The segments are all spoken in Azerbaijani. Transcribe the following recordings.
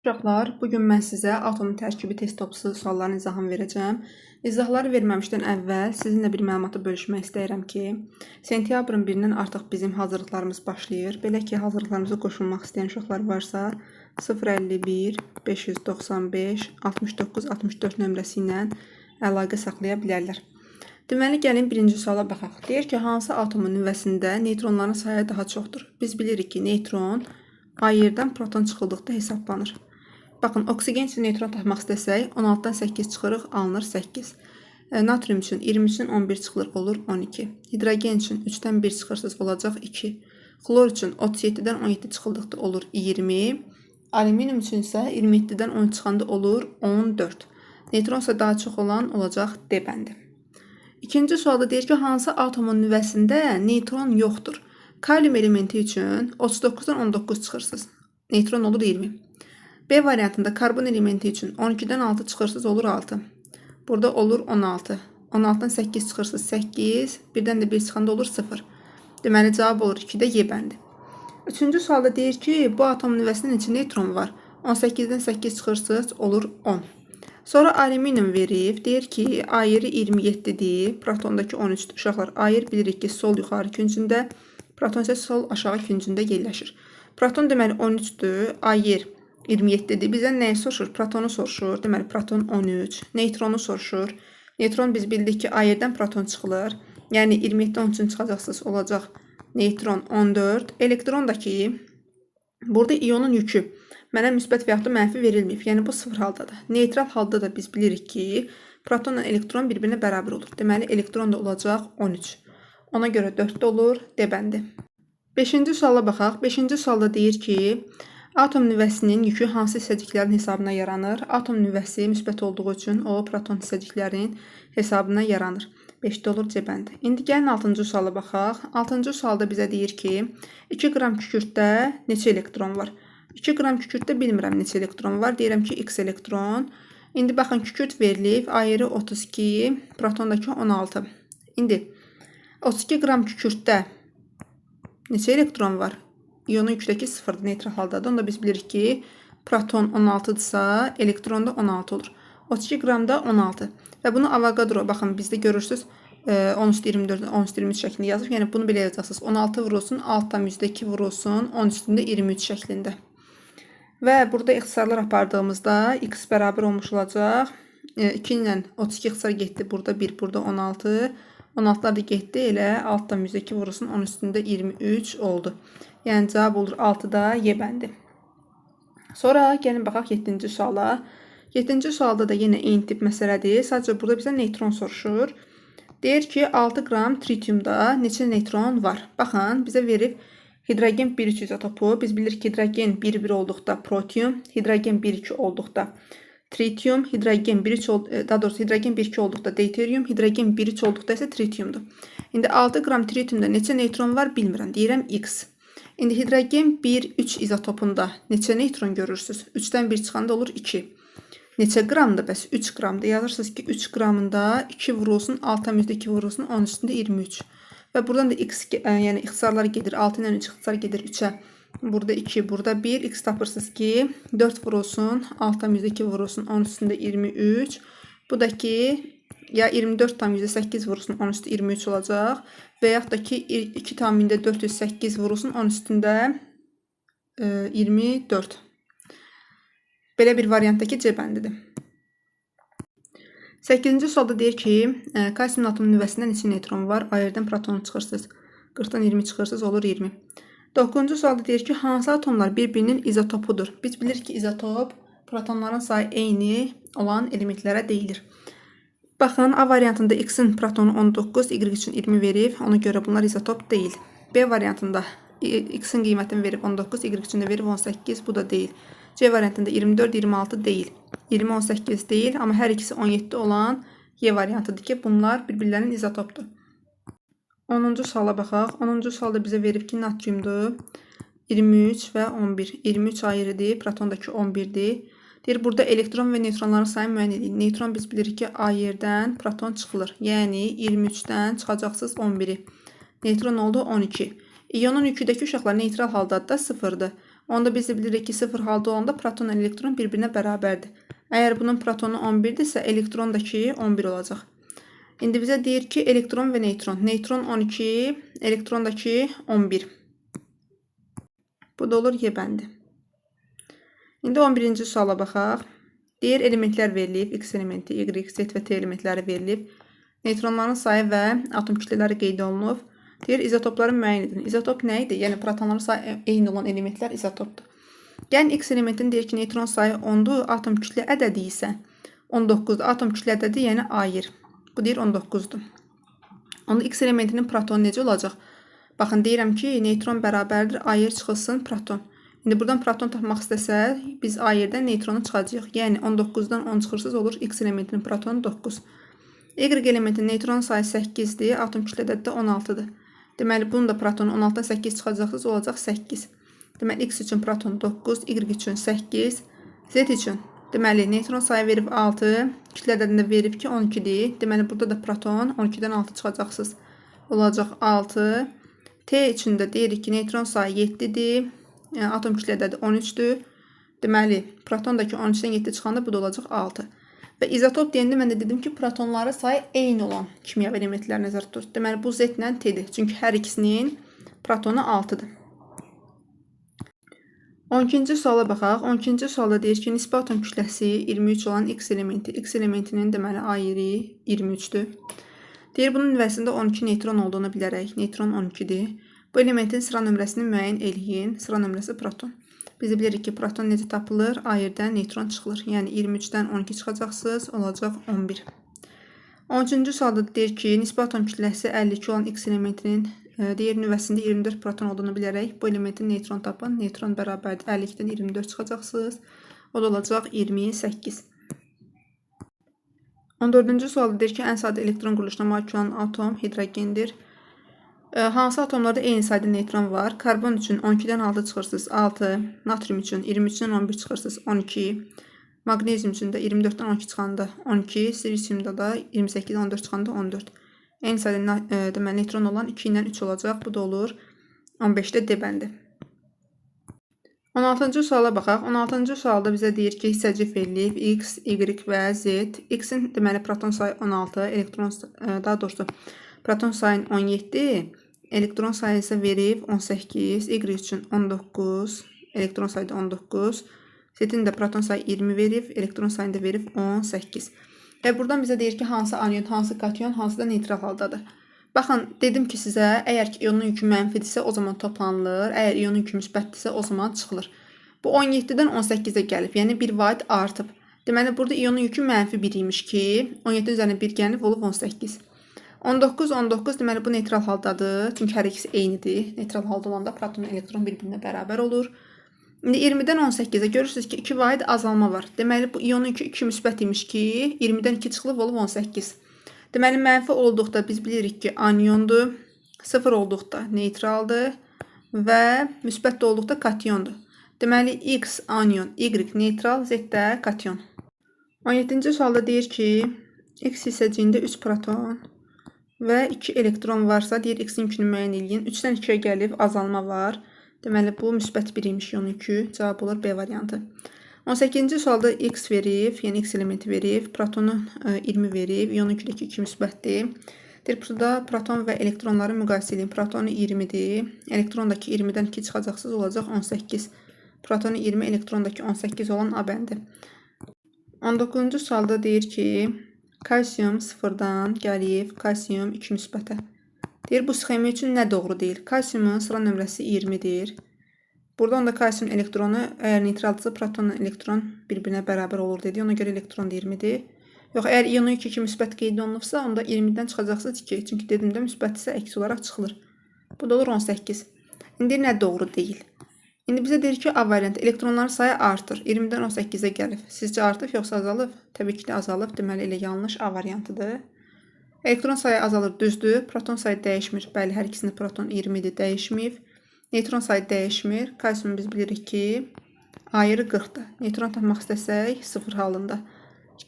Uşaqlar, bu gün mən sizə atomun tərkibi test topsu suallarının izahını verəcəm. İzahları verməmişdən əvvəl sizinlə bir məlumatı bölüşmək istəyirəm ki, sentyabrın 1-dən artıq bizim hazırlıqlarımız başlayır. Belə ki, hazırlıqlarımıza qoşulmaq istəyən uşaqlar varsa 051 595 69 64 nömrəsi ilə əlaqə saxlaya bilərlər. Deməli, gəlin birinci suala baxaq. Deyir ki, hansı atomun nüvəsində neytronların sayı daha çoxdur? Biz bilirik ki, neytron A yerdən proton çıxıldıqda hesablanır. Baxın, oksigen üçün neytron tapmaq istəsək, 16-dan 8 çıxırıq, alınır 8. Natrium üçün 23-dən 11 çıxılır, olur 12. Hidrogen üçün 3-dən 1 çıxırsınız, olacaq 2. Xlor üçün 37-dən 17 çıxıldıqda olur 20. Alüminium üçün isə 27-dən 13 çıxanda olur 14. Neytron isə daha çox olan olacaq D bəndi. İkinci sualda deyir ki, hansı atomun nüvəsində neytron yoxdur? Kalium elementi üçün 39-dan 19 çıxırsınız. Neytron olur 20. B variantında karbon elementi üçün 12-dən 6 çıxırsınız, olur 6. Burada olur 16. 16-dan 8 çıxırsınız, 8. Birdən də 1 çıxanda olur 0. Deməli, cavab olur 2-də Y bəndi. Üçüncü sualda deyir ki, bu atom nüvəsində neçə neytron var? 18-dən 8 çıxırsınız, olur 10. Sonra alüminium verib, deyir ki, A yeri 27-dir, protondakı 13-dür. Uşaqlar, A yer bilirik ki, sol yuxarı küncündə, proton isə sol aşağı küncündə yerləşir. Proton deməli 13-dür, A yer 27-dir. Bizdən nəyi soruşur? Protonu soruşur. Deməli, proton 13. Neytronu soruşur. Neytron biz bildik ki, A yerdən proton çıxılır. Yəni 27 13-ün çıxacaqsınız, olacaq neytron 14. Elektron da ki, burada ionun yükü mənə müsbət və yaxud da mənfi verilməyib. Yəni bu sıfır haldadır. Neytral halda da biz bilirik ki, protonla elektron bir-birinə bərabər olur. Deməli, elektron da olacaq 13. Ona görə 4 də olur D bəndi. 5-ci suala baxaq. 5-ci sualda deyir ki, atom nüvəsinin yükü hansı hissəciklərin hesabına yaranır? Atom nüvəsi müsbət olduğu üçün o proton hissəciklərinin hesabına yaranır. 5-də olur C bəndi. İndi gəlin 6-cı suala baxaq. 6-cı sualda bizə deyir ki, 2 qram kükürddə neçə elektron var? 2 qram kükürddə bilmirəm neçə elektron var. Deyirəm ki, x elektron. İndi baxın, kükürd verilib. A yeri 32, protondakı 16. İndi 32 qram kükürddə neçə elektron var? İyonun yükdəki 0-dır, neytral haldadır. Onda biz bilirik ki, proton 16-dırsa, elektron da 16 olur. 32 qramda 16. Və bunu Avogadro, baxın, bizdə görürsünüz, 13-24, 13-23 şəklində yazıb. Yəni bunu belə yazacaqsınız. 16 vurulsun, 6,2 vurulsun, 10 üstündə 23 şəklində. Və burada ixtisarlar apardığımızda x bərabər olmuş olacaq. 2 ilə 32 ixtisar getdi. Burada 1, burada 16. 16-lar da getdi. Elə 6,2 vurulsun, 10 üstündə 23 oldu. Yəni cavab olur 6-da Y bəndi. Sonra gəlin baxaq 7-ci suala. 7-ci sualda da yenə eyni tip məsələdir. Sadəcə burada bizə neytron soruşur. Deyir ki, 6 qram tritiumda neçə neytron var? Baxın, bizə verib hidrogen 1,3 izotopu. Biz bilirik ki, hidrogen 1,1 olduqda protium, hidrogen 1,2 olduqda tritium, hidrogen 1,3, daha doğrusu hidrogen 1,2 olduqda deuterium, hidrogen 1,3 olduqda isə tritiumdur. İndi 6 qram tritiumda neçə neytron var bilmirəm. Deyirəm X. İndi hidrogen 1,3 izotopunda neçə neytron görürsünüz? 3-dən 1 çıxanda olur 2. Neçə qramdır bəs? 3 qramdır. Yazırsınız ki, 3 qramında 2 vurulsun, 6,2 vurulsun, 10 üstündə 23. Və buradan da x, yəni ixtisarlar gedir. 6 ilə 3 ixtisar gedir 3-ə. Burada 2, burada 1. X tapırsınız ki, 4 vurulsun, 6,2 vurulsun, 10 üstündə 23. Bu da ki, ya 24,8 vurulsun, 10 üstü 23 olacaq. Və yaxud da ki, 2,408 vurulsun, 10 üstündə 24. Belə bir variantdakı C bəndidir. 8-ci sualda deyir ki, kalsium atomun nüvəsində neçə neytron var? A yerdən protonu çıxırsınız. 40-dan 20 çıxırsınız, olur 20. 9-cu sualda deyir ki, hansı atomlar bir-birinin izotopudur? Biz bilirik ki, izotop protonların sayı eyni olan elementlərə deyilir. Baxın, A variantında X-in protonu 19, Y üçün 20 verib. Ona görə bunlar izotop deyil. B variantında X-in qiymətini verib 19, Y üçün də verib 18, bu da deyil. C variantında 24, 26 deyil. 20, 18 deyil, amma hər ikisi 17 olan Y variantıdır ki, bunlar bir-birlərinin izotopdur. 10-cu suala baxaq. 10-cu sualda bizə verib ki, natriumdur. 23 və 11. 23 ayrıdır, protondakı 11-dir. Deyir, burada elektron və neytronların sayını müəyyən edin. Neytron biz bilirik ki, A yerdən proton çıxılır. Yəni 23-dən çıxacaqsınız 11-i. Neytron oldu 12. İyonun yüküdəki uşaqlar neytral haldadır da 0-dır. Onda biz də bilirik ki, 0 halda olanda protonla elektron bir-birinə bərabərdir. Əgər bunun protonu 11-dirsə, elektron da ki 11 olacaq. İndi bizə deyir ki, elektron və neytron. Neytron 12, elektron da ki 11. Bu da olur Y bəndi. İndi 11-ci suala baxaq. Deyir, elementlər verilib. X elementi, Y, Z və T elementləri verilib. Neytronların sayı və atom kütlələri qeyd olunub. Deyir, izotopları müəyyən edin. İzotop nə idi? Yəni, protonların sayı eyni olan elementlər izotopdur. Yəni, X elementinin deyir ki, neytron sayı 10-dur, atom kütlə ədədi isə 19-dur. Atom kütlə ədədi, yəni ayır. Bu deyir 19-dur. Onda X elementinin protonu necə olacaq? Baxın, deyirəm ki, neytron bərabərdir, ayır çıxılsın proton. İndi buradan proton tapmaq istəsək, biz ayırdan neytronu çıxacağıq. Yəni, 19-dan 10 çıxırsız olur X elementinin protonu 9. Y elementinin neytron sayı 8-dir, atom kütlə ədədi də 16-dır. Deməli, bunun da protonu 16-dan 8 çıxacaqsınız, olacaq 8. Deməli, X üçün proton 9, Y üçün 8, Z üçün, deməli, neytron sayı verib 6, kütlə ədədini də verib ki, 12-dir. Deməli, burada da proton 12-dən 6 çıxacaqsınız, olacaq 6. T üçün də deyirik ki, neytron sayı 7-dir, yəni, atom kütlə ədədi 13-dür. Deməli, proton da ki, 13-dən 7 çıxanda bu da olacaq 6. Və izotop deyəndə mən də dedim ki, protonları sayı eyni olan kimyəvi elementlər nəzərdə tutur. Deməli, bu Z ilə T-dir. Çünki hər ikisinin protonu 6-dır. 12-ci suala baxaq. 12-ci sualda deyir ki, nisbi atom kütləsi 23 olan X elementi. X elementinin deməli ayırı 23-dür. Deyir, bunun nüvəsində 12 neytron olduğunu bilərək, neytron 12-dir. Bu elementin sıra nömrəsini müəyyən eləyin. Sıra nömrəsi proton. Biz də bilirik ki, proton necə tapılır? Ayırdan neytron çıxılır. Yəni 23-dən 12 çıxacaqsınız, olacaq 11. 13-cü sualda deyir ki, nisbi atom kütləsi 52 olan X elementinin deyir nüvəsində 24 proton olduğunu bilərək bu elementin neytron tapın. Neytron bərabərdir 52-dən 24 çıxacaqsınız. O da olacaq 28. 14-cü sualda deyir ki, ən sadə elektron quruluşuna malik olan atom hidrogendir. Hansı atomlarda eyni sayda neytron var? Karbon üçün 12-dən 6 çıxırsınız, 6. Natrium üçün 23-dən 11 çıxırsınız, 12. Maqnezium üçün də 24-dən 12 çıxanda 12. Silisiumda da 28-dən 14 çıxanda 14. Eyni sayda deməli, neytron olan 2 ilə 3 olacaq. Bu da olur 15-də D bəndi. 16-cı suala baxaq. 16-cı sualda bizə deyir ki, hissəcik verilib X, Y və Z. X-in deməli proton sayı 16, elektron daha doğrusu proton sayını 17, elektron sayı isə verib 18, Y üçün 19, elektron sayı da 19, Z-in də proton sayı 20 verib, elektron sayını da verib 18. Və buradan bizə deyir ki, hansı anion, hansı kation, hansı da neytral haldadır. Baxın, dedim ki sizə, əgər ki ionun yükü mənfidirsə, o zaman toplanılır. Əgər ionun yükü müsbətdirsə, o zaman çıxılır. Bu 17-dən 18-ə gəlib, yəni bir vahid artıb. Deməli, burada ionun yükü mənfi 1 imiş ki, 17 üzərinə 1 gəlib, olub 18. 19, 19, deməli bu neytral haldadır. Çünki hər ikisi eynidir. Neytral halda olanda proton elektron bir-birinə bərabər olur. İndi 20-dən 18-ə görürsünüz ki, 2 vahid azalma var. Deməli, bu ionun yükü 2 müsbət imiş ki, 20-dən 2 çıxılıb olub 18. Deməli, mənfi olduqda biz bilirik ki, aniondur. 0 olduqda neytraldır və müsbət olduqda kationdur. Deməli, X anion, Y neytral, Z də kation. 17-ci sualda deyir ki, X hissəciyində 3 proton və 2 elektron varsa, deyir X-in yükünü müəyyən eləyin. 3-dən 2-yə gəlib azalma var. Deməli, bu müsbət 1 imiş ionun yükü. Cavab olur B variantı. 18-ci sualda X verib, yəni X elementi verib, protonu 20 verib, ionun yükü də 2 müsbətdir. Deyir, burada proton və elektronları müqayisə edin. Protonu 20-dir. Elektrondakı 20-dən 2 çıxacaqsınız, olacaq 18. Protonu 20, elektrondakı 18 olan A bəndi. 19-cu sualda deyir ki, kalsium 0-dan gəlib kalsium 2 müsbətə. Deyir, bu sxemi üçün nə doğru deyil? Kalsiumun sıra nömrəsi 20-dir. Burada onda kalsium elektronu, əgər neytraldırsa, protonla elektron bir-birinə bərabər olur dedi. Ona görə elektron da 20-dir. Yox, əgər ionun yükü 2 müsbət qeyd olunubsa, onda 20-dən çıxacaqsınız 2. Çünki dedim də müsbətdirsə əksi olaraq çıxılır. Bu da olur 18. İndi nə doğru deyil? İndi bizə deyir ki, A variantı elektronların sayı artır. 20-dən 18-ə gəlib. Sizcə artıb yoxsa azalıb? Təbii ki də azalıb. Deməli, elə yanlış A variantıdır. Elektron sayı azalır, düzdür. Proton sayı dəyişmir. Bəli, hər ikisində proton 20-dir, dəyişməyib. Neytron sayı dəyişmir. Kalsium biz bilirik ki, ayırı 40-dır. Neytron tapmaq istəsək 0 halında.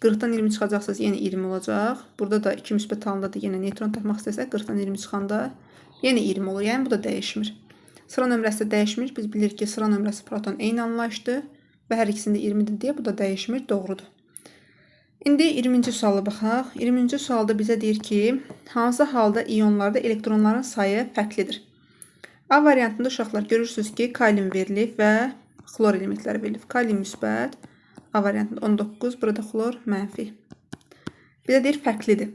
40-dan 20 çıxacaqsınız, yenə 20 olacaq. Burada da 2 müsbət halında da yenə neytron tapmaq istəsək 40-dan 20 çıxanda yenə 20 olur. Yəni bu da dəyişmir. Sıra nömrəsi də dəyişmir. Biz bilirik ki, sıra nömrəsi proton eyni anlayışdır və hər ikisində 20-dir deyə bu da dəyişmir, doğrudur. İndi 20-ci suala baxaq. 20-ci sualda bizə deyir ki, hansı halda iyonlarda elektronların sayı fərqlidir? A variantında uşaqlar görürsünüz ki, kalium verilib və xlor elementləri verilib. Kalium müsbət, A variantında 19, burada xlor mənfi. Bizə deyir fərqlidir.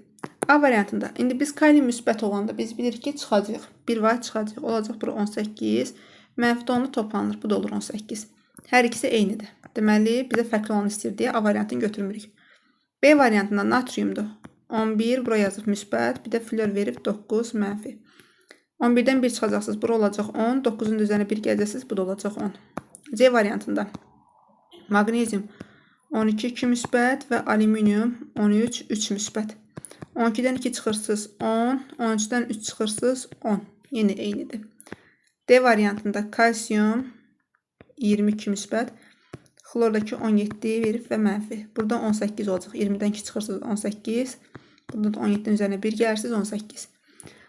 A variantında indi biz kalium müsbət olanda biz bilirik ki, çıxacaq. Bir var çıxacaq. Olacaq bura 18. Mənfi də onunla toplanır. Bu da olur 18. Hər ikisi eynidir. Deməli, bizə fərqli olanı istəyir deyə A variantını götürmürük. B variantında natriumdur. 11 bura yazıb müsbət, bir də flor verib 9 mənfi. 11-dən 1 çıxacaqsınız. Bura olacaq 10. 9-un da üzərinə 1 gələcəksiniz. Bu da olacaq 10. C variantında maqnezium 12 2 müsbət və alüminium 13 3 müsbət. 12-dən 2 çıxırsınız 10, 13-dən 3 çıxırsınız 10. Yenə eynidir. D variantında kalsium 22 müsbət, xlordakı 17 verib və mənfi. Burada 18 olacaq. 20-dən 2 çıxırsınız 18. Burada da 17-nin üzərinə 1 gəlirsiniz 18.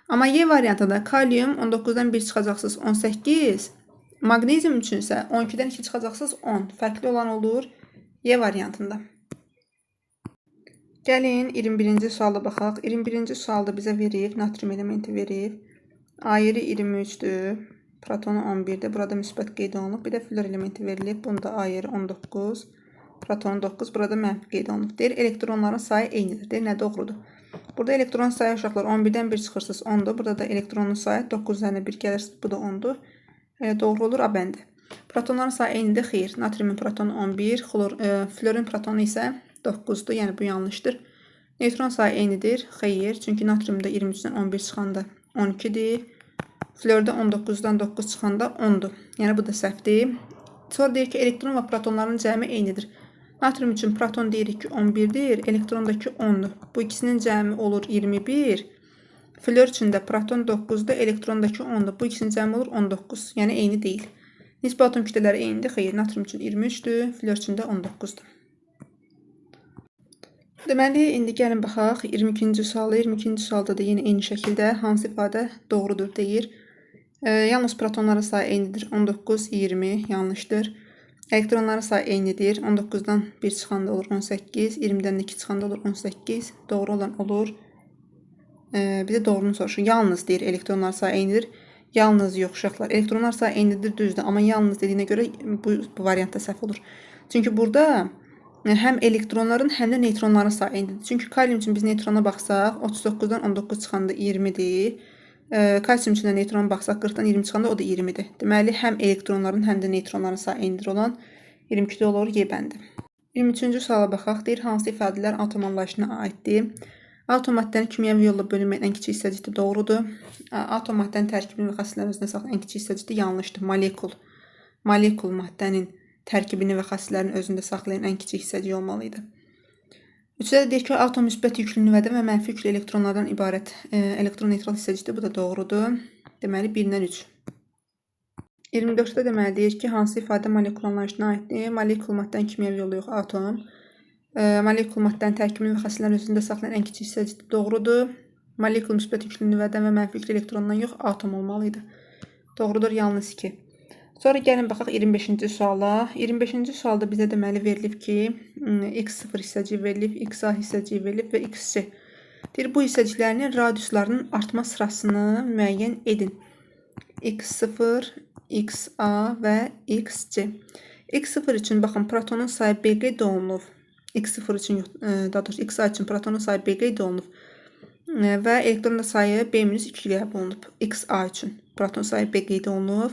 Amma Y variantında kalium 19-dan 1 çıxacaqsınız 18. Maqnezium üçün isə 12-dən 2 çıxacaqsınız 10. Fərqli olan olur Y variantında. Gəlin 21-ci suala baxaq. 21-ci sualda bizə verib, natrium elementi verib. A yeri 23-dür. Protonu 11-dir. Burada müsbət qeyd olunub. Bir də flor elementi verilib. Bunda A yeri 19, protonu 9. Burada mənfi qeyd olunub. Deyir, elektronların sayı eynidir. Deyir, nə doğrudur? Burada elektron sayı uşaqlar 11-dən 1 çıxırsınız 10-dur. Burada da elektronun sayı 9 üzərinə 1 gəlirsiniz. Bu da 10-dur. Elə doğru olur A bəndi. Protonların sayı eynidir. Xeyr. Natriumun protonu 11, florin protonu isə 9-dur. Yəni bu yanlışdır. Neytron sayı eynidir. Xeyr. Çünki natriumda 23-dən 11 çıxanda 12-dir. Florda 19-dan 9 çıxanda 10-dur. Yəni bu da səhvdir. Sonra deyir ki, elektron və protonların cəmi eynidir. Natrium üçün proton deyirik ki, 11-dir, elektrondakı 10-dur. Bu ikisinin cəmi olur 21. Flor üçün də proton 9-dur, elektrondakı 10-dur. Bu ikisinin cəmi olur 19. Yəni eyni deyil. Nisbi atom kütlələri eynidir. Xeyr, natrium üçün 23-dür, flor üçün də 19-dur. Deməli, indi gəlin baxaq 22-ci suala. 22-ci sualda da yenə eyni şəkildə hansı ifadə doğrudur deyir. Yalnız protonların sayı eynidir. 19, 20 yanlışdır. Elektronların sayı eynidir. 19-dan 1 çıxanda olur 18, 20-dən 2 çıxanda olur 18. Doğru olan olur. Bizə doğrunu soruşur. Yalnız deyir elektronlar sayı eynidir. Yalnız yox uşaqlar. Elektronlar sayı eynidir düzdür. Amma yalnız dediyinə görə bu variantda səhv olur. Çünki burada həm elektronların, həm də neytronların sayı eynidir. Çünki kalium üçün biz neytrona baxsaq 39-dan 19 çıxanda 20-dir. Kalsium üçün də neytrona baxsaq 40-dan 20 çıxanda o da 20-dir. Deməli, həm elektronların, həm də neytronların sayı eynidir olan 22-də olur Y bəndi. 23-cü suala baxaq. Deyir, hansı ifadələr atom anlayışına aiddir? Atom maddənin kimyəvi yolla bölünməyən ən kiçik hissəcikdir, doğrudur. Atom maddənin tərkibini və xassələrini özündə saxlayan ən kiçik hissəcikdir, yanlışdır. Molekul. Molekul maddənin tərkibini və xassələrini özündə saxlayan ən kiçik hissəcik olmalı idi. Üçdə də deyir ki, atom müsbət yüklü nüvədən və mənfi yüklü elektronlardan ibarət elektroneytral hissəcikdir. Bu da doğrudur. Deməli, 1-dən 3. 24-də deməli deyir ki, hansı ifadə molekul anlayışına aiddir? Molekul maddənin kimyəvi yolu yox, atom. Molekul maddənin tərkibini və xassələrini özündə saxlayan ən kiçik hissəcikdir. Doğrudur. Molekul müsbət yüklü nüvədən və mənfi yüklü elektrondan yox, atom olmalı idi. Doğrudur, yalnız 2. Sonra gəlin baxaq 25-ci suala. 25-ci sualda bizə deməli verilib ki, x0 hissəciyi verilib, xa hissəciyi verilib və xc. Deyir, bu hissəciklərinin radiuslarının artma sırasını müəyyən edin. x0, xa və xc. x0 üçün baxın, protonun sayı B qeyd olunub. x0 üçün yox, daha doğrusu xa üçün protonun sayı B qeyd olunub. Və elektronun da sayı B-2 qəbul olunub. xa üçün proton sayı B qeyd olunub.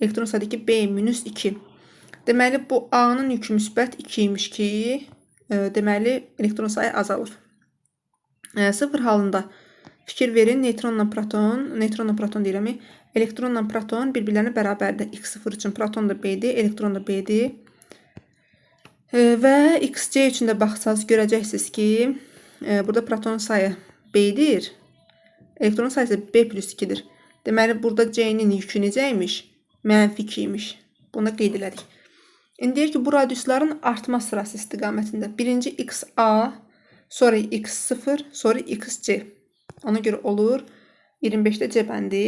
Elektron sayıdakı B-2. Deməli, bu A-nın yükü müsbət 2 imiş ki, deməli, elektron sayı azalır. 0 halında fikir verin, neytronla proton deyirəm, elektronla proton bir-birlərinə bərabərdir. X0 üçün proton da B-dir, elektron da B-dir. Və XC üçün də baxsaz görəcəksiniz ki, burada proton sayı B-dir, elektron sayısı B plus 2-dir. Deməli, burada C-nin yükü necə imiş? Mənfi 2 imiş. Bunu da qeyd elədik. İndi deyir ki, bu radiusların artma sırası istiqamətində. Birinci XA, sonra X0, sonra XC. Ona görə olur 25-də C bəndi.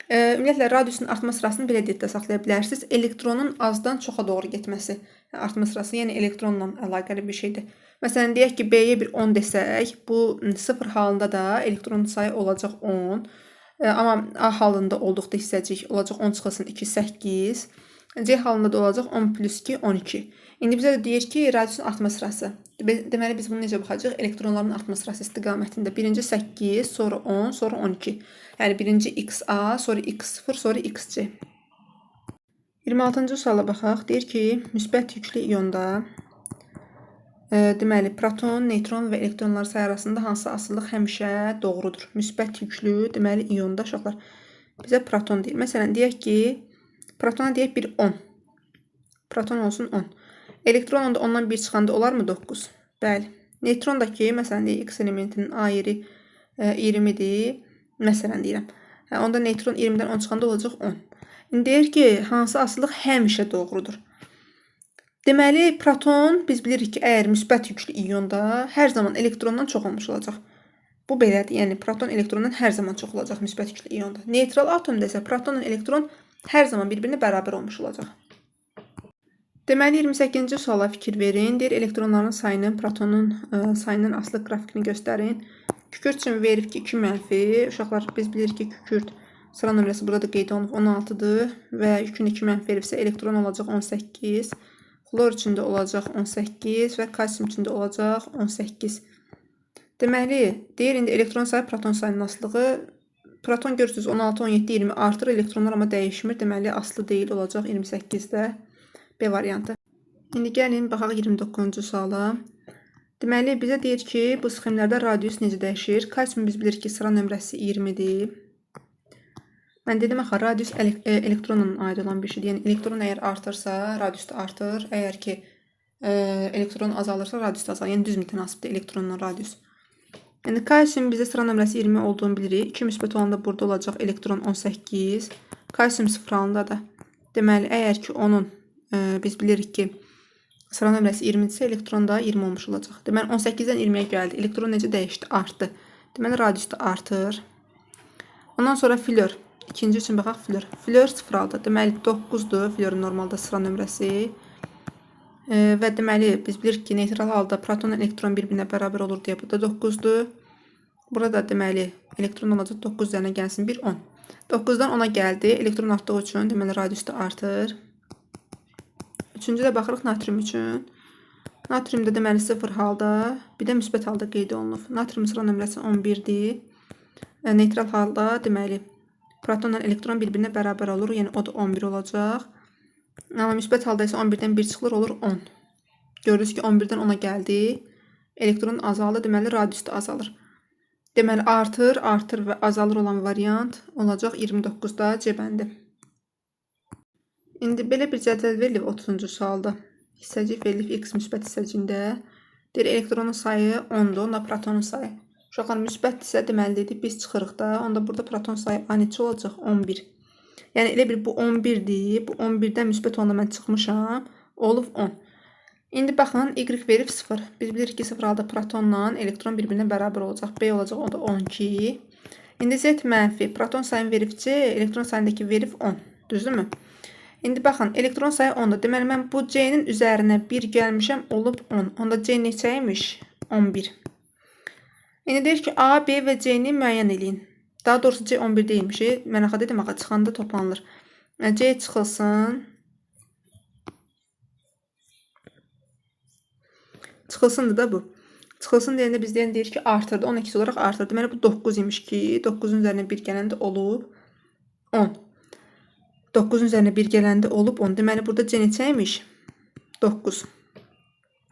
Ümumiyyətlə, radiusun artma sırasını belə deyib də saxlaya bilərsiniz. Elektronun azdan çoxa doğru getməsi artma sırası, yəni elektronla əlaqəli bir şeydir. Məsələn, deyək ki, B-yə bir 10 desək, bu 0 halında da elektronun sayı olacaq 10. Amma A halında olduqda hissəcik olacaq 10 çıxılsın 2, 8. C halında da olacaq 10 plus 2, 12. İndi bizə də deyir ki, radiusun artma sırası. Deməli, biz bunu necə baxacağıq? Elektronların artma sırası istiqamətində. Birinci 8, sonra 10, sonra 12. Yəni, birinci XA, sonra X0, sonra XC. 26-cı suala baxaq. Deyir ki, müsbət yüklü iyonda deməli, proton, neytron və elektronlar sayı arasında hansı asılılıq həmişə doğrudur? Müsbət yüklü, deməli, iyonda uşaqlar bizə proton deyir. Məsələn, deyək ki, protona deyək bir 10. Proton olsun 10. Elektron onda ondan 1 çıxanda olarmı 9? Bəli. Neytron da ki, məsələn, deyək, X elementinin A yeri 20-dir. Məsələn, deyirəm. Onda neytron 20-dən 10 çıxanda olacaq 10. İndi deyir ki, hansı asılılıq həmişə doğrudur? Deməli, proton biz bilirik ki, əgər müsbət yüklü iyonda hər zaman elektrondan çox olmuş olacaq. Bu belədir. Yəni, proton elektrondan hər zaman çox olacaq müsbət yüklü iyonda. Neytral atomda isə protonla elektron hər zaman bir-birinə bərabər olmuş olacaq. Deməli, 28-ci suala fikir verin. Deyir, elektronların sayının protonun sayının asılıq qrafikini göstərin. Kükürt üçün verib ki, 2 mənfi. Uşaqlar, biz bilirik ki, kükürt sıra nömrəsi burada da qeyd olunub 16-dır və yükün 2 mənfi veribsə elektron olacaq 18. Xlor üçün də olacaq 18 və kalsium üçün də olacaq 18. Deməli, deyir indi elektron sayı proton sayının asılığı. Proton görürsünüz 16, 17, 20 artır, elektronlar amma dəyişmir. Deməli, asılı deyil, olacaq 28-də B variantı. İndi gəlin, baxaq 29-cu suala. Deməli, bizə deyir ki, bu sxemlərdə radius necə dəyişir? Kalsium biz bilirik ki, sıra nömrəsi 20-dir. Mən dedim axı, radius elektronla aid olan bir şeydir. Yəni, elektron əgər artırsa, radius da artır. Əgər ki, elektron azalırsa, radius da azalır. Yəni, düz mütənasibdir elektronla radius. Yəni, kalsium bizə sıra nömrəsi 20 olduğunu bilirik. 2 müsbət olanda burada olacaq elektron 18. Kalsium 0 halında da. Deməli, əgər ki, onun biz bilirik ki, sıra nömrəsi 20-dirsə, elektron da 20 olmuş olacaq. Deməli, 18-dən 20-yə gəldi. Elektron necə dəyişdi? Artdı. Deməli, radius da artır. Ondan sonra flor. İkinci üçün baxaq flor. Flor 0 aldı. Deməli, 9-dur florun normalda sıra nömrəsi. Və deməli, biz bilirik ki, neytral halda protonla elektron bir-birinə bərabər olur deyə bu da 9-dur. Burada deməli, elektron olacaq 9 üzərinə gəlsin 1, 10. 9-dan 10-a gəldi. Elektron artdığı üçün deməli, radius da artır. Üçüncü də baxırıq natrium üçün. Natrium da deməli 0 halda, bir də müsbət halda qeyd olunub. Natrium sıra nömrəsi 11-dir. Neytral halda deməli, protonla elektron bir-birinə bərabər olur. Yəni, o da 11 olacaq. Amma müsbət halda isə 11-dən 1 çıxılır, olur 10. Görürüz ki, 11-dən 10-a gəldi. Elektron azaldı, deməli, radius da azalır. Deməli, artır, artır və azalır olan variant olacaq 29-da C bəndi. İndi belə bir cədvəl verilib 30-cu sualda. Hissəcik verilib X müsbət hissəciyində. Deyir, elektronun sayı 10-dur, onda protonun sayı. Uşaqlar, müsbətdirsə, deməli, dedik, biz çıxırıq da. Onda burada proton sayı A neçə olacaq? 11. Yəni, elə bir bu 11-dir. Bu 11-dən müsbət olanda mən çıxmışam. Olub 10. İndi baxın, Y verib 0. Biz bilirik ki, 0 halda protonla elektron bir-birinə bərabər olacaq. B olacaq, o da 12. İndi Z mənfi. Proton sayını verib C, elektron sayındakı verib 10. Düzdürmü? İndi baxın, elektron sayı 10-dur. Deməli, mən bu C-nin üzərinə 1 gəlmişəm, olub 10. Onda C neçə imiş? 11. İndi deyir ki, A, B və C-ni müəyyən eləyin. Daha doğrusu C 11 deyilmiş. Mən axı dedim, axı çıxanda toplanılır. C çıxılsın. Çıxılsındır da bu. Çıxılsın deyəndə biz deyən deyir ki, artırdı. 12 olaraq artırdı. Deməli, bu 9 imiş ki, 9-un üzərinə 1 gələndə olub 10. 9-un üzərinə 1 gələndə olub 10. Deməli, burada C neçə imiş? 9.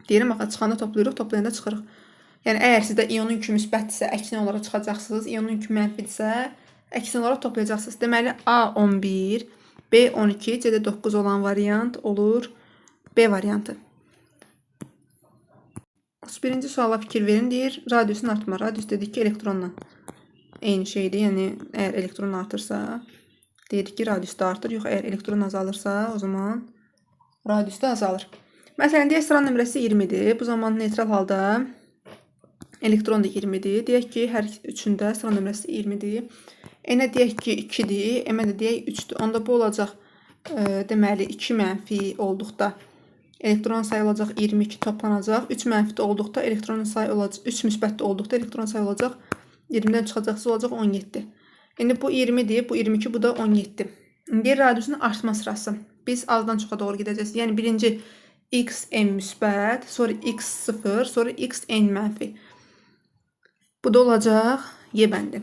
Deyirəm, axı, çıxanda toplayırıq, toplayanda çıxırıq. Yəni, əgər sizdə iyonun yükü müsbətdirsə, əksinə olaraq çıxacaqsınız. İyonun yükü mənfidirsə, əksinə olaraq toplayacaqsınız. Deməli, A 11, B 12, C də 9 olan variant olur. B variantı. 31-ci suala fikir verin. Deyir, radiusun artma. Radius dedik ki, elektronla eyni şeydir. Yəni, əgər elektron artırsa, deyirik ki, radius da artır. Yox, əgər elektron azalırsa, o zaman radius da azalır. Məsələn, deyək, sıra nömrəsi 20-dir. Bu zaman neytral halda Elektron da 20-dir. Deyək ki, hər üçündə sıra nömrəsi 20-dir. N-ə deyək ki, 2-dir. M-ə də deyək 3-dür. Onda bu olacaq, deməli, 2 mənfi olduqda elektron sayı olacaq 22 toplanacaq. 3 mənfi olduqda elektron sayı olacaq, 3 müsbət olduqda elektron sayı olacaq 20-dən çıxacaqsa olacaq 17. İndi bu 20-dir, bu 22, bu da 17. İndi radiusun artma sırası. Biz azdan çoxa doğru gedəcəyik. Yəni birinci x m müsbət, sonra x 0, sonra x n mənfi. Bu da olacaq Y bəndi.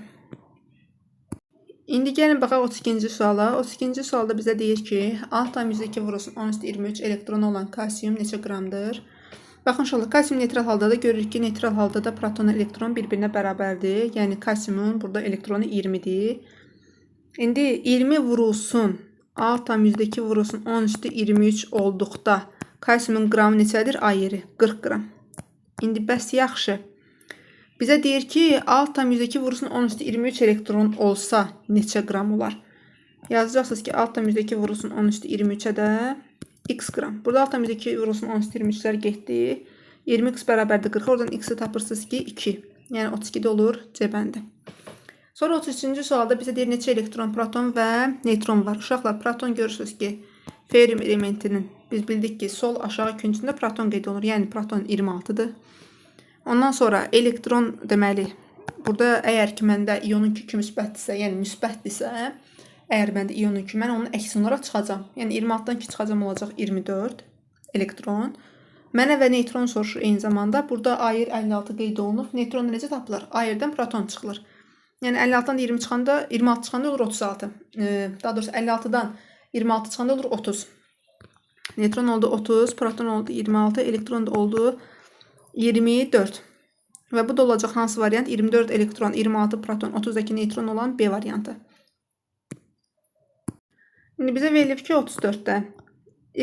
İndi gəlin baxaq 32-ci suala. 32-ci sualda bizə deyir ki, 6,2 vurulsun 10 üstü 23 elektronu olan kalsium neçə qramdır? Baxın uşaqlar, kalsium neytral halda da görürük ki, neytral halda da protonla elektron bir-birinə bərabərdir. Yəni kalsiumun burada elektronu 20-dir. İndi 20 vurulsun 6,2 vurulsun 10 üstü 23 olduqda kalsiumun qramı neçədir? A yeri 40 qram. İndi bəs yaxşı. Bizə deyir ki, 6,2 vurulsun 10 üstü 23 elektron olsa neçə qram olar? Yazacaqsınız ki, 6,2 vurulsun 10 üstü 23-ə də x qram. Burada 6,2 vurulsun 10 üstü 23-lər getdi. 20x bərabərdir 40. Oradan x-i tapırsınız ki, 2. Yəni 32 də olur C bəndi. Sonra 33-cü sualda bizə deyir neçə elektron, proton və neytron var. Uşaqlar, proton görürsünüz ki, ferium elementinin biz bildik ki, sol aşağı küncündə proton qeyd olunur. Yəni proton 26-dır. Ondan sonra elektron deməli, burada əgər ki məndə ionun 2 müsbətdirsə, yəni müsbətdirsə, əgər məndə ionun 2, mən onun əksini olaraq çıxacam. Yəni 26-dan 2 çıxacam olacaq 24 elektron. Mənə və neytron soruşur eyni zamanda. Burada A yer 56 qeyd olunub. Neytron necə tapılır? A yerdən proton çıxılır. Yəni 56-dan 20 çıxanda, 26 çıxanda olur 36. Daha doğrusu 56-dan 26 çıxanda olur 30. Neytron oldu 30, proton oldu 26, elektron da oldu 24. Və bu da olacaq hansı variant? 24 elektron, 26 proton, 32 neytron olan B variantı. İndi bizə verilib ki, 34-də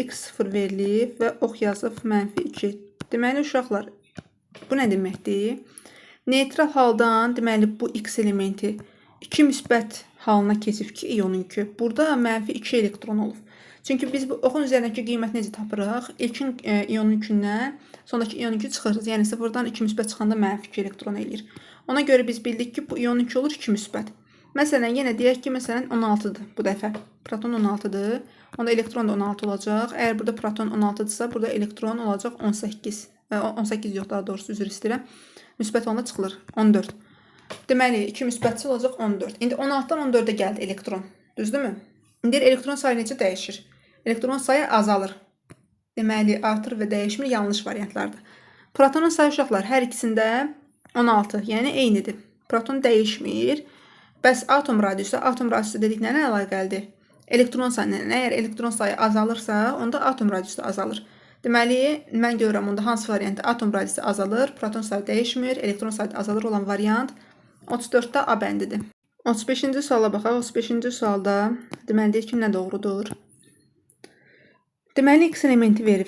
x0 verilib və ox yazıb mənfi 2. Deməli, uşaqlar, bu nə deməkdir? Neytral haldan, deməli, bu x elementi 2 müsbət halına keçib ki, ionun yükü. Burada mənfi 2 elektron olub. Çünki biz bu oxun üzərindəki qiyməti necə tapırıq? İlkin ionun yükündən sondakı ion yükü çıxırıq. Yəni 0-dan 2 müsbət çıxanda mənfi 2 elektron eləyir. Ona görə biz bildik ki, bu ion yükü olur 2 müsbət. Məsələn, yenə deyək ki, məsələn 16-dır bu dəfə. Proton 16-dır. Onda elektron da 16 olacaq. Əgər burada proton 16-dırsa, burada elektron olacaq 18. 18 yox, daha doğrusu üzr istəyirəm. Müsbət olanda çıxılır 14. Deməli, 2 müsbətsə olacaq 14. İndi 16-dan 14-ə gəldi elektron. Düzdürmü? İndi elektron sayı necə dəyişir? Elektron sayı azalır. Deməli, artır və dəyişmir yanlış variantlardır. Protonun sayı uşaqlar hər ikisində 16, yəni eynidir. Proton dəyişmir. Bəs atom radiusu, atom radiusu dedik nə ilə əlaqəlidir? Elektron sayı ilə. Əgər elektron sayı azalırsa, onda atom radiusu da azalır. Deməli, mən görürəm onda hansı variantda atom radiusu azalır, proton sayı dəyişmir, elektron sayı azalır olan variant 34-də A bəndidir. 35-ci suala baxaq. 35-ci sualda deməli deyir ki, nə doğrudur? Deməli, X elementi verib.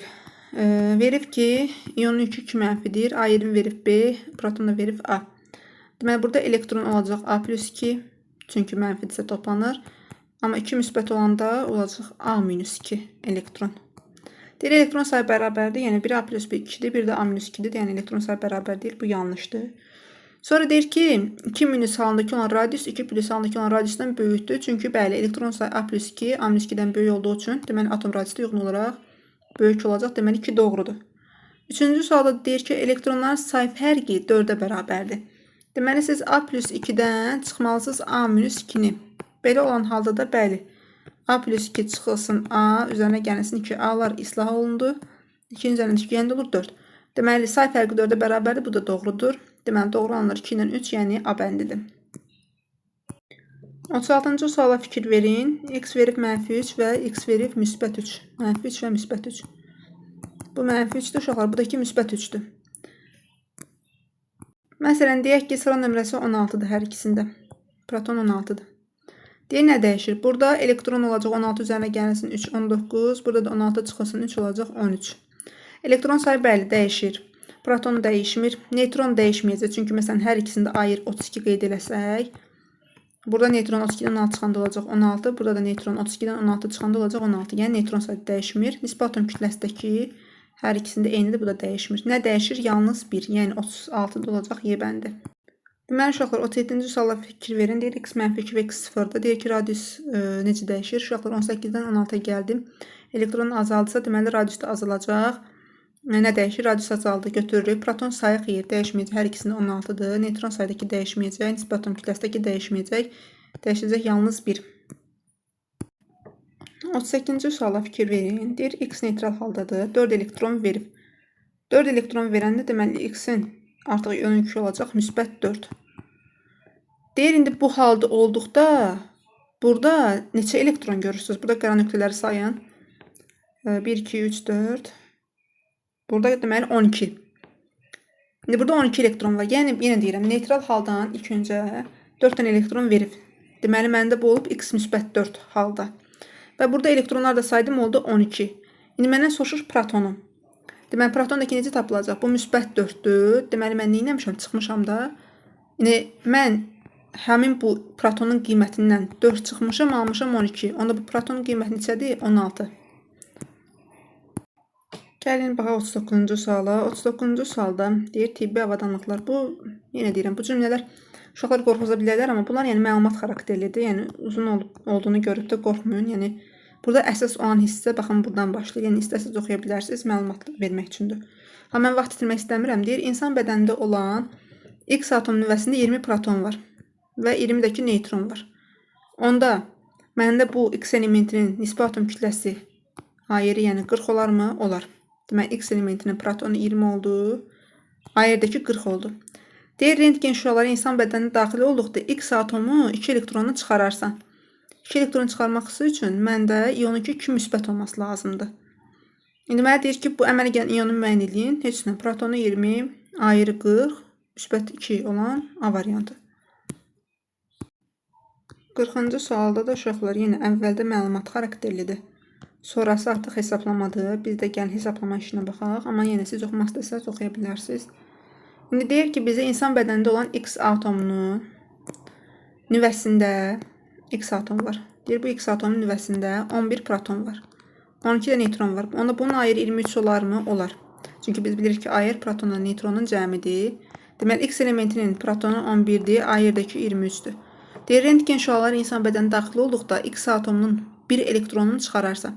Verib ki, ionun yükü 2 mənfidir. A yerini verib B, proton da verib A. Deməli, burada elektron olacaq A plus 2. Çünki mənfidirsə toplanır. Amma 2 müsbət olanda olacaq A minus 2 elektron. Deyir, elektron sayı bərabərdir. Yəni 1 A plus 1 2-dir, bir də A minus 2-dir. Yəni elektron sayı bərabər deyil. Bu yanlışdır. Sonra deyir ki, 2 minus halındakı olan radius 2 plus halındakı olan radiusdan böyükdür. Çünki bəli, elektron sayı A plus 2, A minus 2-dən böyük olduğu üçün, deməli, atom radiusu da uyğun olaraq böyük olacaq. Deməli, 2 doğrudur. Üçüncü sualda deyir ki, elektronların sayı fərqi 4-ə bərabərdir. Deməli, siz A plus 2-dən çıxmalısınız A minus 2-ni. Belə olan halda da, bəli, A plus 2 çıxılsın A, üzərinə gəlsin 2. A-lar islah olundu. 2-nin üzərinə 2 gələndə olur 4. Deməli, say fərqi 4-ə bərabərdir. Bu da doğrudur. Deməli, doğru olanlar 2 ilə 3, yəni A bəndidir. 36-cı suala fikir verin. X verib mənfi 3 və X verib müsbət 3. Mənfi 3 və müsbət 3. Bu mənfi 3-dür uşaqlar. Bu da ki müsbət 3-dür. Məsələn, deyək ki, sıra nömrəsi 16-dır hər ikisində. Proton 16-dır. Deyir, nə dəyişir? Burada elektron olacaq 16 üzərinə gəlsin 3, 19. Burada da 16 çıxılsın 3 olacaq 13. Elektron sayı bəli dəyişir. Proton dəyişmir. Neytron dəyişməyəcək. Çünki məsələn hər ikisində A yer 32 qeyd eləsək, burada neytron 32-dən 16 çıxanda olacaq 16. Burada da neytron 32-dən 16 çıxanda olacaq 16. Yəni neytron sayı dəyişmir. Nisbi atom kütləsindəki Hər ikisində eynidir, bu da dəyişmir. Nə dəyişir? Yalnız 1. Yəni 36-da olacaq Y bəndi. Deməli, uşaqlar, 37-ci suala fikir verin. Deyir, x mənfi 2 və x 0-da. Deyir ki, radius necə dəyişir? Uşaqlar, 18-dən 16-ya gəldim. Elektron azaldısa, deməli, radius da azalacaq. Nə dəyişir? Radius azaldı, götürürük. Proton sayı xeyir, dəyişməyəcək. Hər ikisində 16-dır. Neytron sayıdakı dəyişməyəcək. Nisbi atom kütləsindəki dəyişməyəcək. Dəyişəcək yalnız 1. 38-ci suala fikir verin. Deyir, X neytral haldadır. 4 elektron verib. 4 elektron verəndə deməli, X-in artıq ion yükü olacaq müsbət 4. Deyir, indi bu halda olduqda burada neçə elektron görürsünüz? Burada qara nöqtələri sayın. 1, 2, 3, 4. Burada deməli 12. İndi burada 12 elektron var. Yəni, yenə deyirəm, neytral haldan ilk öncə 4 dənə elektron verib. Deməli, məndə bu olub X müsbət 4 halda. Və burada elektronlar da saydım, oldu 12. İndi məndən soruşur protonu. Deməli, proton da ki, necə tapılacaq? Bu müsbət 4-dür. Deməli, mən nə etmişəm? Çıxmışam da. İndi mən həmin bu protonun qiymətindən 4 çıxmışam, almışam 12. Onda bu protonun qiyməti neçədir? 16. Gəlin, baxaq 39-cu suala. 39-cu sualda deyir, tibbi avadanlıqlar. Bu, yenə deyirəm, bu cümlələr uşaqlar qorxuza bilərlər, amma bunlar yəni məlumat xarakterlidir. Yəni uzun olduğunu görüb də qorxmayın. Yəni burada əsas olan hissə baxın buradan başlayır. Yəni istəsiniz oxuya bilərsiniz, məlumat vermək üçündür. Ha, mən vaxt itirmək istəmirəm. Deyir, insan bədənində olan X atom nüvəsində 20 proton var və 20-dəki neytron var. Onda məndə bu X elementinin nisbi atom kütləsi AR, yəni 40 olarmı? Olar. Deməli, X elementinin protonu 20 oldu, AR-dəki 40 oldu. Deyir, rentgen şüaları insan bədəninə daxil olduqda X atomu 2 elektronu çıxararsan. 2 elektron çıxarmaq üçün məndə ionun 2 müsbət olması lazımdır. İndi mənə deyir ki, bu əmələ gələn ionu müəyyən eləyin. Heç nə, protonu 20, AR 40, müsbət 2 olan A variantı. 40-cı sualda da uşaqlar yenə əvvəldə məlumat xarakterlidir. Sonrası artıq hesablamadır. Biz də gəlin hesablama işinə baxaq. Amma yenə siz oxumaq istəsəniz oxuya bilərsiniz. İndi deyir ki, bizə insan bədənində olan X atomunun nüvəsində X atomu var. Deyir, bu X atomunun nüvəsində 11 proton var. 12 də neytron var. Onda bunun AR 23 olarmı? Olar. Çünki biz bilirik ki, AR protonla neytronun cəmidir. Deməli, X elementinin protonu 11-dir, AR-dəki 23-dür. Deyir, rentgen şüaları insan bədəninə daxil olduqda X atomunun bir elektronunu çıxararsa,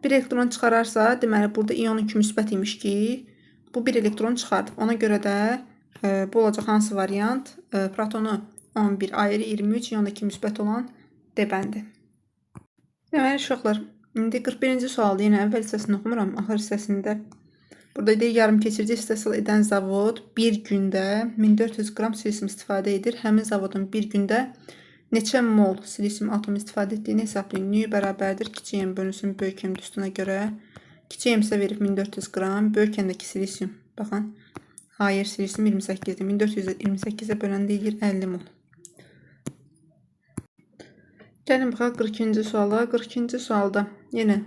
bir elektron çıxararsa, deməli, burada ionun 2 müsbət imiş ki, bu bir elektron çıxardı. Ona görə də bu olacaq hansı variant? Protonu 11, AR 23, ionda 2 müsbət olan D bəndi. Deməli, uşaqlar, indi 41-ci sualda yenə əvvəl hissəsini oxumuram, axır hissəsində. Burada deyir, yarım keçirici istehsal edən zavod bir gündə 1400 qram silisium istifadə edir. Həmin zavodun bir gündə neçə mol silisium atomu istifadə etdiyini hesablayın. Nü bərabərdir kiçik m bölünsün böyük m düstuna görə. Kiçik m isə verib 1400 qram, böyük m-dəki silisium. Baxın, hayır, silisium 28-dir. 1400-ə 28-ə böləndə eləyir 50 mol. Gəlin baxaq 42-ci suala. 42-ci sualda yenə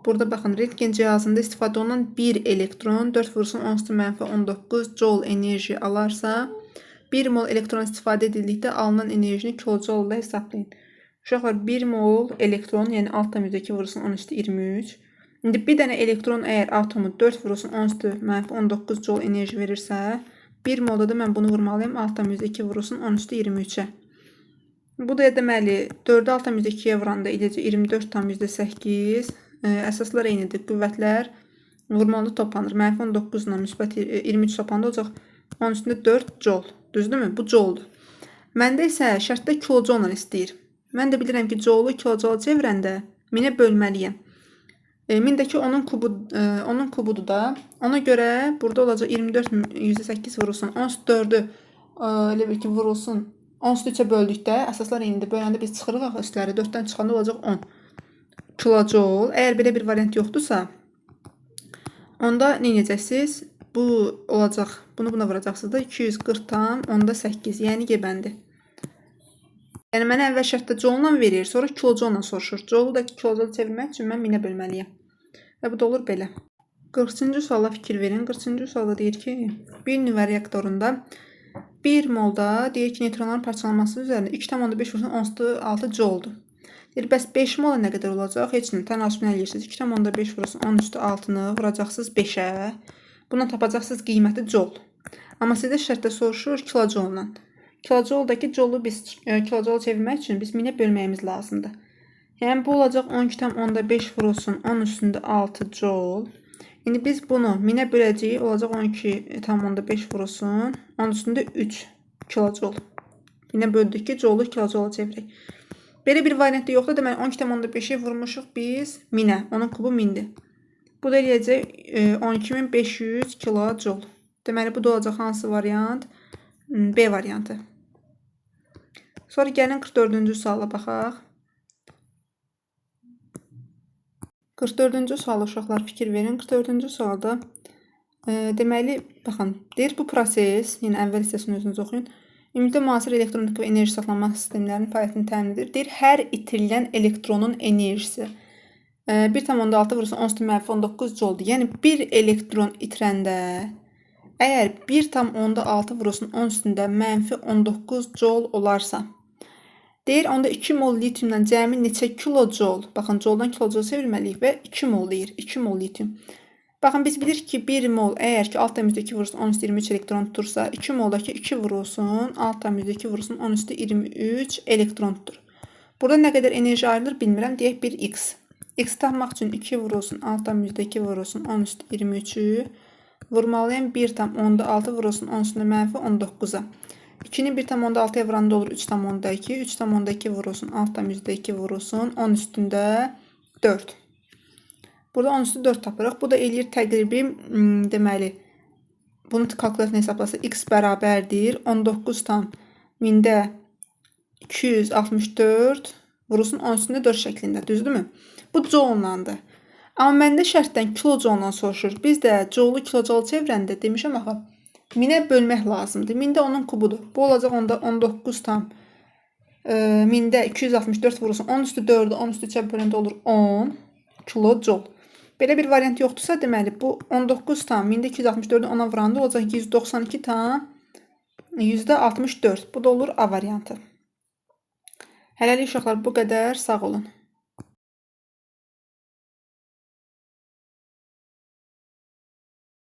burada baxın, rentgen cihazında istifadə olunan bir elektron 4 vurulsun 10 mənfi 19 joule enerji alarsa, 1 mol elektron istifadə edildikdə alınan enerjini kilojoule hesablayın. Uşaqlar, 1 mol elektron, yəni 6,2 vurulsun 10 üstü 23. İndi bir dənə elektron əgər atomu 4 vurulsun 10 üstü mənfi 19 joule enerji verirsə, 1 molda da mən bunu vurmalıyam 6,2 vurulsun 10 üstü 23-ə. Bu da deməli 4-ü 6,2-yə vuranda eləyəcək 24,8. Əsaslar eynidir. Qüvvətlər vurmalı toplanır. Mənfi 19 ilə müsbət 23 toplandı olacaq 10 üstündə 4 joule. Düzdürmü? Bu jouledur. Məndə isə şərtdə kilojoule istəyir. Mən də bilirəm ki, joule-u kilojoule çevirəndə 1000-ə bölməliyəm. 1000-dəki onun kubu, onun kubudur da. Ona görə burada olacaq 24,8 vurulsun. 14-ü elə bil ki, vurulsun. 13-ə böldükdə əsaslar eynidir. Böləndə biz çıxırıq axı üstləri. 4-dən çıxanda olacaq 10 kilojoule. Əgər belə bir variant yoxdursa, onda nə edəcəksiniz? Bu olacaq. Bunu buna vuracaqsınız da 240,8, yəni G bəndi. Yəni mənə əvvəl şərtdə joule-la verir, sonra kilojoule-la soruşur. Joule-u da kilojoule çevirmək üçün mən 1000-ə bölməliyəm. Və bu da olur belə. 43-cü suala fikir verin. 43-cü sualda deyir ki, bir nüvə reaktorunda 1 molda deyir ki, neytronların parçalanması üzərində 2,5 vurulsun 10 6 joule-dur. Deyir, bəs 5 mola nə qədər olacaq? Heç nə, tənasüb nə eləyirsiniz? 2,5 vurulsun 10 üstü 6-nı vuracaqsınız 5-ə. Bundan tapacaqsınız qiyməti jol. Amma sizdə şərtdə soruşur kilojolla. Kilojoldakı jolu biz kilojola çevirmək üçün biz minə bölməyimiz lazımdır. Yəni bu olacaq 12,5 vurulsun 10 üstündə 6 jol. İndi biz bunu minə böləcəyik, olacaq 12,5 vurulsun 10 üstündə 3 kilojol. Minə böldük ki, jolu kilojola çevirək. Belə bir variant da yoxdur. Deməli 12,5-i vurmuşuq biz minə. Onun kubu 1000-dir. Bu da eləyəcək 12500 kilojol. Deməli bu da olacaq hansı variant? B variantı. Sonra gəlin 44-cü suala baxaq. 44-cü suala uşaqlar fikir verin. 44-cü sualda deməli, baxın, deyir bu proses, yenə əvvəl hissəsini özünüz oxuyun. Ümumilikdə müasir elektronika və enerji saxlama sistemlərinin fəaliyyətini təmin edir. Deyir, hər itirilən elektronun enerjisi 1,6 vurulsun 10 üstü mənfi 19 joldur. Yəni bir elektron itirəndə əgər 1,6 vurulsun 10 üstündə mənfi 19 jol olarsa, deyir, onda 2 mol litiumdan cəmi neçə kilojol? Baxın, joldan kilojol çevirməliyik və 2 mol deyir. 2 mol litium. Baxın, biz bilirik ki, 1 mol əgər ki 6,2 vurulsun 10 üstü 23 elektron tutursa, 2 moldakı 2 vurulsun 6,2 vurulsun 10 üstü 23 elektron tutur. Burada nə qədər enerji ayrılır bilmirəm. Deyək 1x. X tapmaq üçün 2 vurulsun 6,2 vurulsun 10 üstü 23-ü vurmalıyam 1,6 vurulsun 10 üstündə mənfi 19-a. 2-ni 1,6-ya vuranda olur 3,2. 3,2 vurulsun 6,2 vurulsun 10 üstündə 4. Burada 10 üstü 4 tapırıq. Bu da eləyir təqribi, deməli, bunu kalkulyatorla hesablasa x bərabərdir 19,264 vurulsun 10 üstündə 4 şəklində. Düzdürmü? Bu joullandı. Amma məndə şərtdən kilojouldan soruşur. Biz də joulu kilojoula çevirəndə demişəm axı, minə bölmək lazımdır. Mində onun kubudur. Bu olacaq onda 19,264 vurulsun 10 üstü 4-ü 10 üstü 3-ə böləndə olur 10 kilojol. Belə bir variant yoxdursa, deməli bu 19,264-ü 10-a vuranda olacaq 192,64. Bu da olur A variantı. Hələlik uşaqlar bu qədər. Sağ olun.